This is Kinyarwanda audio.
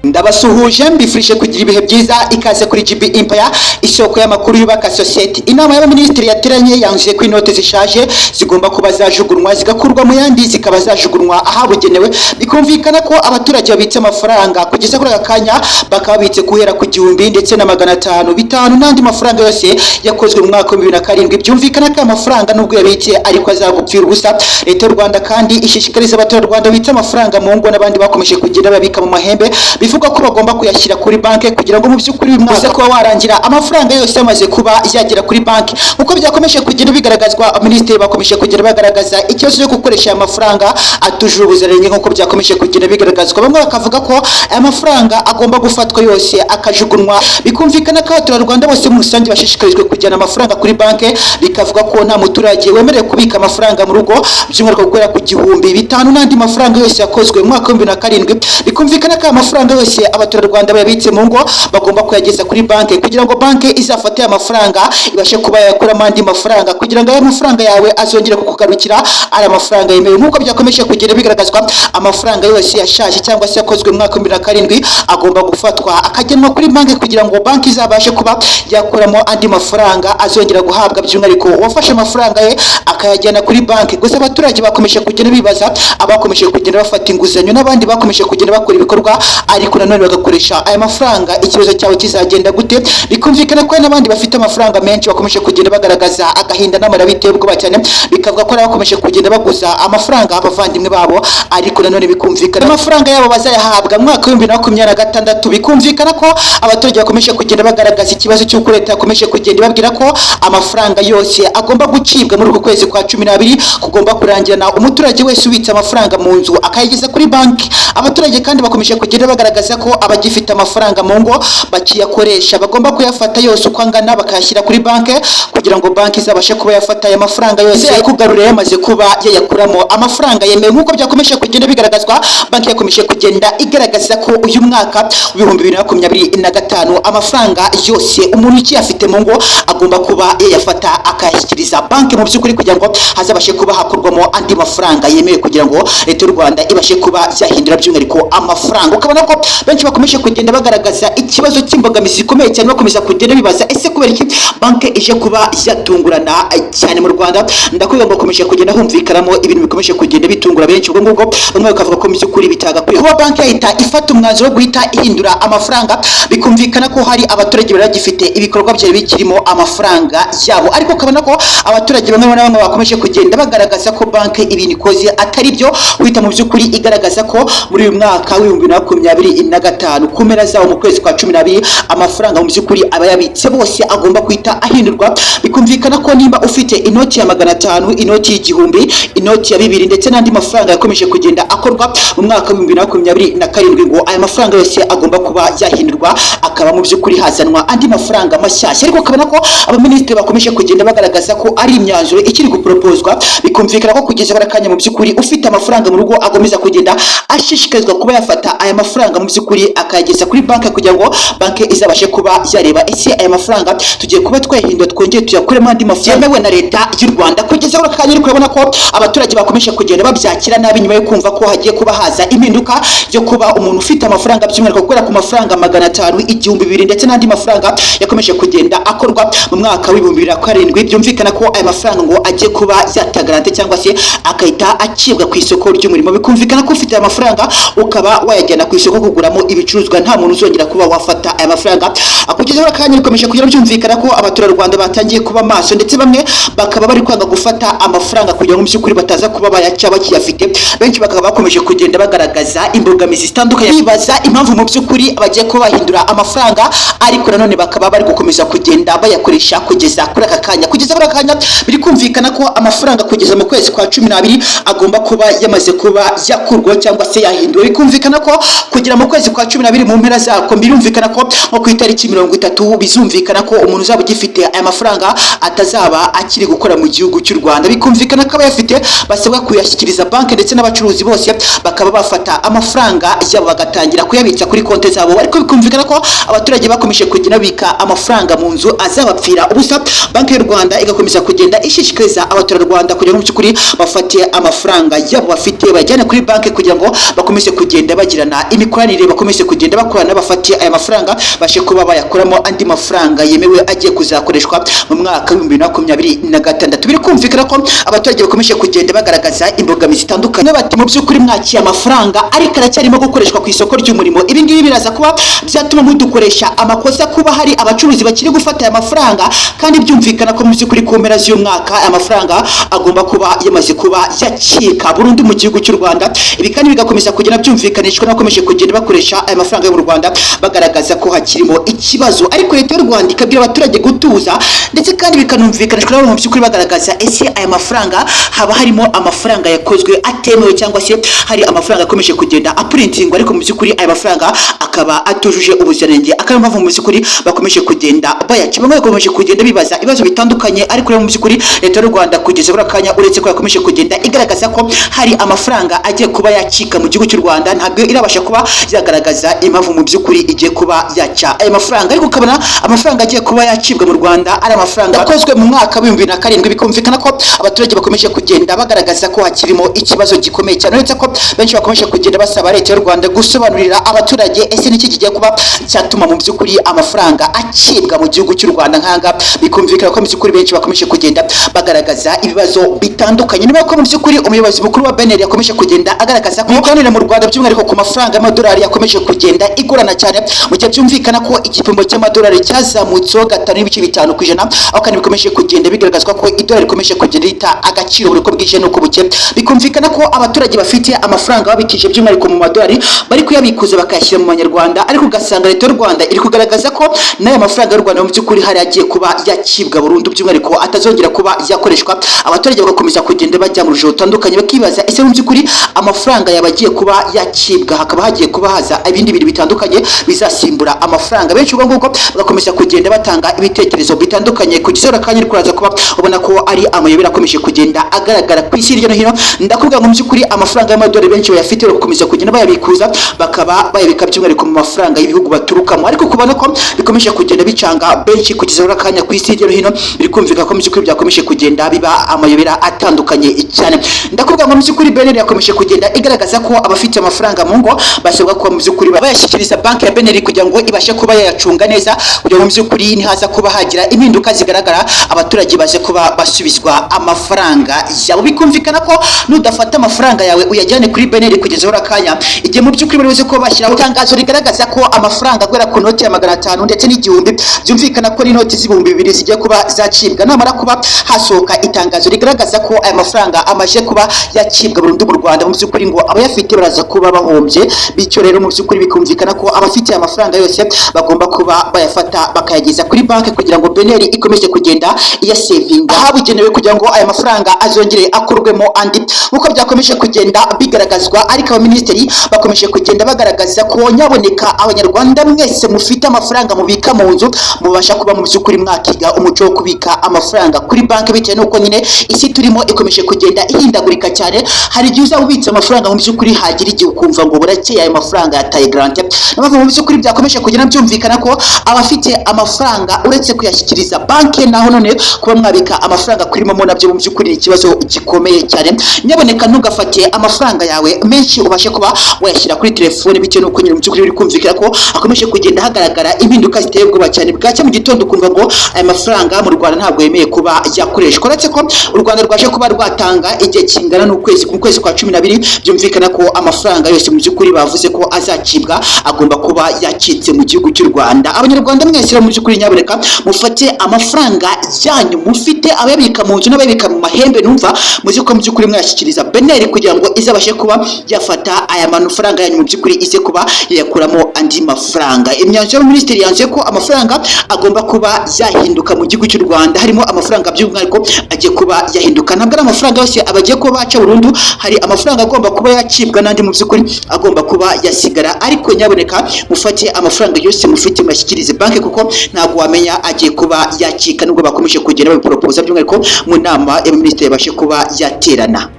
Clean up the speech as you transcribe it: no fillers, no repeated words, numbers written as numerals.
Ndabasuhuje, mbifurije kugira ibihe byiza. Ikaze kuri GB Empire, isoko y'amakuru yubaka sosiyete. Inama y'abaminisitiri yateranye yanzuye ko inote zishaje zigomba kuba zajugunywa, zigakurwa mu yandi, zikaba zajugunywa ahabugenewe. Bikumvikana ko abaturage babitse amafaranga kugeza kuri aka kanya, bakaba babitse guhera ku 1000 ndetse na 500, 5 n'andi mafaranga yose yakozwe mu mwaka wa 2007. Byumvikana ko aya mafaranga, nubwo yabitse, ariko azagupfira ubusa. Leta y'u Rwanda kandi ishishikariza abaturarwanda babitse amafaranga mu ngo n'abandi bakomeje kugenda babika mu mahembe, bivuga ko bagomba kuyashyira kuri banki kugira ngo mu by'ukuri uyu mwaka uze kuba warangira amafaranga yose yamaze kuba yagera kuri banki. Uko byakomeje kugenda bigaragazwa, abaminisitiri bakomeje kugenda bagaragaza ikibazo cyo gukoresha aya mafaranga atujuje ubuziranenge. Nk'uko byakomeje kugenda bigaragazwa, bamwe bakavuga ko aya mafaranga agomba gufatwa yose akajugunywa. Bikumvikana ko abaturarwanda bose muri rusange bashishikarijwe kujyana amafaranga kuri banki. Bikavuga ko nta muturage wemerewe kubika amafaranga mu rugo, by'umwihariko guhera ku 1000, 5 n'andi mafaranga yose yakozwe mu mwaka wa 2007. Bikumvikana ko aya mafaranga yose abaturarwanda bayabitse mu ngo bagomba kuyageza kuri banki, kugira ngo banki izafate aya mafaranga ibashe kuba yayakuramo andi mafaranga, kugira ngo aya mafaranga yawe azongere kukugarukira ari amafaranga yemewe. Nk'uko byakomeje kugenda bigaragazwa, amafaranga yose yashaje cyangwa se yakozwe mu mwaka wa 2007 agomba gufatwa akajyanwa kuri banki, kugira ngo banki izabashe kuba yakuramo andi mafaranga azongera guhabwa by'umwihariko uwafashe amafaranga ye akayajyana kuri banki. Gusa abaturage bakomeje kugenda bibaza, abakomeje kugenda bafata inguzanyo n'abandi bakomeje kugenda bakora ibikorwa ariko nanone bagakoresha aya mafaranga, ikibazo cyabo kizagenda gute? Bikumvikana ko hari n'abandi bafite amafaranga menshi bakomeje kugenda bagaragaza agahinda n'amarira biteye ubwoba cyane. Bikavuga ko hari abakomeje kugenda baguza amafaranga abavandimwe babo, ariko nanone bikumvikana amafaranga yabo bazayahabwa mu mwaka wa 2026. Bikumvikana ko abaturage bakomeje kugenda bagaragaza ikibazo cy'uko leta yakomeje kugenda ibabwira ko amafaranga yose agomba gucibwa muri uku kwezi kwa 12, kugomba kurangirana umuturage wese ubitse amafaranga mu nzu akayageza kuri banki. Abaturage kandi bakomeje kugenda bagaragaza ko abagifite amafaranga mu ngo bakiyakoresha bagomba kuyafata yose uko angana, bakayashyira kuri banki, kugira ngo banki izabashe kuba yafata aya mafaranga yose yakugarurira yamaze kuba yayakuramo amafaranga yemewe. Nk'uko byakomeje kugenda bigaragazwa, banki yakomeje kugenda igaragaza ko uyu mwaka wa 2025 amafaranga yose umuntu ukiyafite mu ngo agomba kuba yayafata akayashyikiriza banki mu by'ukuri, kugira ngo hazabashe kuba hakorwamo andi mafaranga yemewe, kugira ngo leta y'u Rwanda ibashe kuba yahindura by'umwihariko amafaranga. Ukabona ko benshi bakomeje kugenda bagaragaza ikibazo cy'imbogamizi zikomeye cyane, bakomeza kugenda bibaza: ese kubera iki banki ije kuba yatungurana cyane mu Rwanda? Ndakubwira ngo bakomeje kugenda humvikanamo ibintu bikomeje kugenda bitungura benshi. Ubwo ngubwo bamwe bakavuga ko mu by'ukuri bitagakwiye kuba banki yahita ifata umwanzuro wo guhita ihindura amafaranga. Bikumvikana ko hari abaturage bari bagifite ibikorwa byari bikirimo amafaranga yabo, ariko ukabona ko abaturage bamwe na bamwe bakomeje kugenda bagaragaza ko banki ibintu ikoze atari byo, guhita mu by'ukuri igaragaza ko muri uyu mwaka wa 2025, ku mpera zawo mu kwezi kwa 12, amafaranga mu by'ukuri aba yabitse bose agomba guhita ahindurwa. Bikumvikana ko nimba ufite inoti ya 500, inoti y'1000, inoti ya 2000 ndetse n'andi mafaranga yakomeje kugenda akorwa mu mwaka wa 2027, ngo aya mafaranga yose agomba kuba yahindurwa, akaba mu by'ukuri hazanwa andi mafaranga mashyashya. Ariko ukabona ko abaminisitiri bakomeje kugenda bagaragaza ko ari imyanzuro ikiri guproposwa. Bikumvikana ko kugeza bari akanya, mu by'ukuri ufite amafaranga mu rugo agomeza kugenda ashishikarizwa kuba yafata aya mafaranga mu by'ukuri akayageza kuri banki, kugira ngo banki izabashe kuba yareba: ese aya mafaranga tugiye kuba twayahindura, twongere tuyakuremo andi mafaranga yemewe na leta y'u Rwanda? Kugeza buri kanya ariko urabona ko abaturage bakomeje kugenda babyakira nabi nyuma yo kumva ko hagiye kuba haza impinduka yo kuba umuntu ufite amafaranga, by'umwihariko gukorera ku mafaranga 500, 1000, 2000 ndetse n'andi mafaranga yakomeje kugenda akorwa mu mwaka wa 2007. Byumvikana ko aya mafaranga ngo agiye kuba yatagarante cyangwa se akahita acibwa ku isoko ry'umurimo. Bikumvikana ko ufite aya mafaranga ukaba wayajyana ku isoko kuguramo ibicuruzwa, nta muntu uzongera kuba wafata aya mafaranga. Kugeza ubu akanya bikomeje kugenda byumvikana ko abaturarwanda batangiye kuba maso, ndetse bamwe bakaba bari kwanga gufata amafaranga kugira ngo mu by'ukuri bataza kuba bayaca bakiyafite. Benshi bakaba bakomeje kugenda bagaragaza imbogamizi zitandukanye, bibaza impamvu mu by'ukuri bagiye kuba bahindura amafaranga, ariko nanone bakaba bari gukomeza kugenda bayakoresha kugeza kuri aka kanya. Kugeza kuri aka kanya biri kumvikana ko amafaranga kugeza mu kwezi kwa 12 agomba kuba yamaze kuba yakurwaho cyangwa se yahinduwe. Bikumvikana ko kugera mu kwezi kwa 12 mu mpera zako, birumvikana ko nko ku itariki 30, bizumvikana ko umuntu uzaba ugifite aya mafaranga atazaba akiri gukora mu gihugu cy'u Rwanda. Bikumvikana ko abayafite basabwa kuyashyikiriza banki, ndetse n'abacuruzi bose bakaba bafata amafaranga yabo bagatangira kuyabitsa kuri konti zabo. Ariko bikumvikana ko abaturage bakomeje kugenda babika amafaranga mu nzu azabapfira ubusa. Banki y'u Rwanda igakomeza kugenda ishishikariza abaturarwanda kugira ngo mu by'ukuri bafate amafaranga yabo bafite bayajyane kuri banki, kugira ngo bakomeze kugenda bagirana imikoranire, bakomeze kugenda bakorana, bafate aya mafaranga bashe kuba bayakuramo andi mafaranga yemewe agiye kuzakoreshwa mu mwaka wa 2026. Biri kumvikana ko abaturage bakomeje kugenda bagaragaza imbogamizi zitandukanye, bati mu by'ukuri mwakiye amafaranga ariko aracyarimo gukoreshwa ku isoko ry'umurimo. Ibi ngibi biraza kuba byatuma mudukoresha amakosa, kuba hari abacuruzi bakiri gufata aya mafaranga, kandi byumvikana ko mu by'ukuri ku mpera z'uyu mwaka aya mafaranga agomba kuba yamaze kuba yacika burundu mu gihugu cy'u Rwanda. Ibi kandi bigakomeza kugenda byumvikanishwa n'abakomeje kugenda bakoresha aya mafaranga yo mu Rwanda, bagaragaza ko hakirimo ikibazo, ariko Leta y'u Rwanda ikabwira abaturage gutuza. Ndetse kandi bikanumvikanishwa n'abo mu by'ukuri bagaragaza: ese aya mafaranga haba harimo amafaranga yakozwe atemewe, cyangwa se hari amafaranga akomeje kugenda apurintingwa, ariko mu by'ukuri aya mafaranga akaba atujuje ubuziranenge, akaba mpamvu mu by'ukuri bakomeje kugenda bayaca? Bamwe bakomeje kugenda bibaza ibibazo bitandukanye, ariko rero mu by'ukuri Leta y'u Rwanda kugeza kuri aka kanya, uretse ko yakomeje kugenda igaragaza ko hari amafaranga agiye kuba yacika mu gihugu cy'u Rwanda, ntabwo irabasha kuba yagaragaza impamvu mu by'ukuri igiye kuba yaca aya mafaranga. Ariko ukabona amafaranga agiye kuba yacibwa mu Rwanda ari amafaranga yakozwe mu mwaka wa 2007. Bikumvikana ko abaturage bakomeje kugenda bagaragaza ko hakirimo ikibazo gikomeye cyane, uretse ko benshi bakomeje kugenda basaba Leta y'u Rwanda gusobanurira abaturage: ese niki kigiye kuba cyatuma mu by'ukuri amafaranga acibwa mu gihugu cy'u Rwanda nkanga? Bikumvikana ko mu by'ukuri benshi bakomeje kugenda bagaragaza ibibazo bitandukanye, niba ko mu by'ukuri umuyobozi mukuru wa BNR yakomeje kugenda agaragaza ko imikoranire mu Rwanda, by'umwihariko ku mafaranga y'amadolari, yakomeje kugenda igorana cyane, mu gihe byumvikana ko igipimo cy'amadolari cyazamutseho 5.5%, aho kandi bikomeje kugenda bigaragazwa ko idolari rikomeje kugenda rita agaciro buri uko bwije n'uko buke. Bikumvikana ko abaturage bafite amafaranga babikije by'umwihariko mu madolari bari kuyabikuza bakayashyira mu manyarwanda, ariko ugasanga Leta y'u Rwanda iri kugaragaza ko n'aya mafaranga y'u Rwanda mu by'ukuri hari agiye kuba yacibwa burundu, by'umwihariko atazongera kuba yakoreshwa. Abaturage bagakomeza kugenda bajya mu rujijo rutandukanye, bakibaza: ese mu by'ukuri amafaranga yaba agiye kuba yacibwa, hakaba hagiye kuba haza ibindi bintu bitandukanye bizasimbura amafaranga? Benshi ubwo ngubwo bagakomeza kugenda batanga ibitekerezo bitandukanye. Kugeza akanya uri kuraza kuba ubona ko ari amayobera akomeje kugenda agaragara ku isi hirya no hino. Ndakubwira ngo mu by'ukuri amafaranga y'amadolari benshi bayafite bagakomeza kugenda bayabikuza, bakaba bayabika by'umwihariko mu mafaranga y'ibihugu baturukamo, ariko kubona ko bikomeje kugenda bicanga benshi kugeza kuri akanya ku isi hirya no hino, biri kumvikana ko mu by'ukuri byakomeje kugenda biba amayobera atandukanye cyane. Ndakubwira ngo mu by'ukuri BNR yakomeje kugenda igaragaza ko abafite amafaranga mu ngo basabwa kuba mu by'ukuri bayashyikiriza banki ya BNR kugira ngo ibashe kuba yayacunga neza, kugira ngo mu by'ukuri nihaza kuba hagira impinduka zigaragara, abaturage baze kuba basubizwa amafaranga yabo. Bikumvikana ko nudafata amafaranga yawe uyajyane kuri BNR kugeza kuri akanya, igihe mu by'ukuri bari buze kuba bashyiraho itangazo rigaragaza ko amafaranga guhera ku noti ya 500 ndetse n'1000, byumvikana ko n'inoti z'2000 zigiye kuba zacibwa, namara kuba hasohoka itangazo rigaragaza ko aya mafaranga amaze kuba yacibwa burundu mu Rwanda, mu by'ukuri ngo abayafite baraza kuba bahombye. Bityo rero mu by'ukuri bikumvikana ko abafite aya mafaranga yose bagomba kuba bayafata bakayageza kuri banki, kugira ngo BNR ikomeze kugenda iyasevinga ahabugenewe, kugira ngo aya mafaranga azongere akurwemo andi, nk'uko byakomeje kugenda bigaragazwa. Ariko abaminisitiri bakomeje kugenda bagaragaza ko nyaboneka Abanyarwanda mwese mufite amafaranga mubika mu nzu, mubasha kuba mu by'ukuri mwakiga umuco wo kubika amafaranga kuri banki, bitewe n'uko nyine isi turimo ikomeje kugenda ihindagurika cyane. Hari igihe uzaba ubitse amafaranga, mu by'ukuri hagira igihe ukumva ngo burakeye ayo mafaranga yataye garanti. Niyo mpamvu mu by'ukuri byakomeje kugenda byumvikana ko abafite amafaranga, uretse kuyashyikiriza banki, naho none kuba mwabika amafaranga kuri MoMo nabyo mu by'ukuri ni ikibazo gikomeye cyane. Nyaboneka ntugafate amafaranga yawe menshi ubashe kuba wayashyira kuri telefone, bitewe n'uko nyine mu by'ukuri biri kumvikana ko hakomeje kugenda hagaragara impinduka ziteye ubwoba cyane. Bwacya mu gitondo ukumva ngo aya mafaranga mu Rwanda ntabwo yemeye kuba yakoreshwa, uretse ko u Rwanda rwaje kuba rwatanga igihe kingana n'ukwezi, mu kwezi kwa 12. Byumvikana ko amafaranga yose mu by'ukuri bavuze ko azacibwa agomba kuba yacitse mu gihugu cy'u Rwanda. Abanyarwanda mwese rero, mu by'ukuri nyaboneka mufate amafaranga yanyu mufite, abayabika mu nzu n'abayabika mu mahembe, numva muzi ko mu by'ukuri mwayashyikiriza BNR kugira ngo izabashe kuba yafata aya mafaranga yanyu, mu by'ukuri ize kuba yayakuramo andi mafaranga. Imyanzuro y'abaminisitiri yanzuye ko amafaranga agomba kuba yahinduka mu gihugu cy'u Rwanda, harimo amafaranga by'umwihariko agiye kuba yahinduka. Ntabwo ari amafaranga yose abagiye kuba baca burundu, hari amafaranga agomba kuba yacibwa n'andi mu by'ukuri agomba kuba yasigara. Ariko nyaboneka mufate amafaranga yose mufite muyashyikirize banki, kuko ntabwo wamenya agiye kuba yacika, nubwo bakomeje kugenda babiporopoza, by'umwihariko mu nama y'abaminisitiri yabashe kuba yaterana.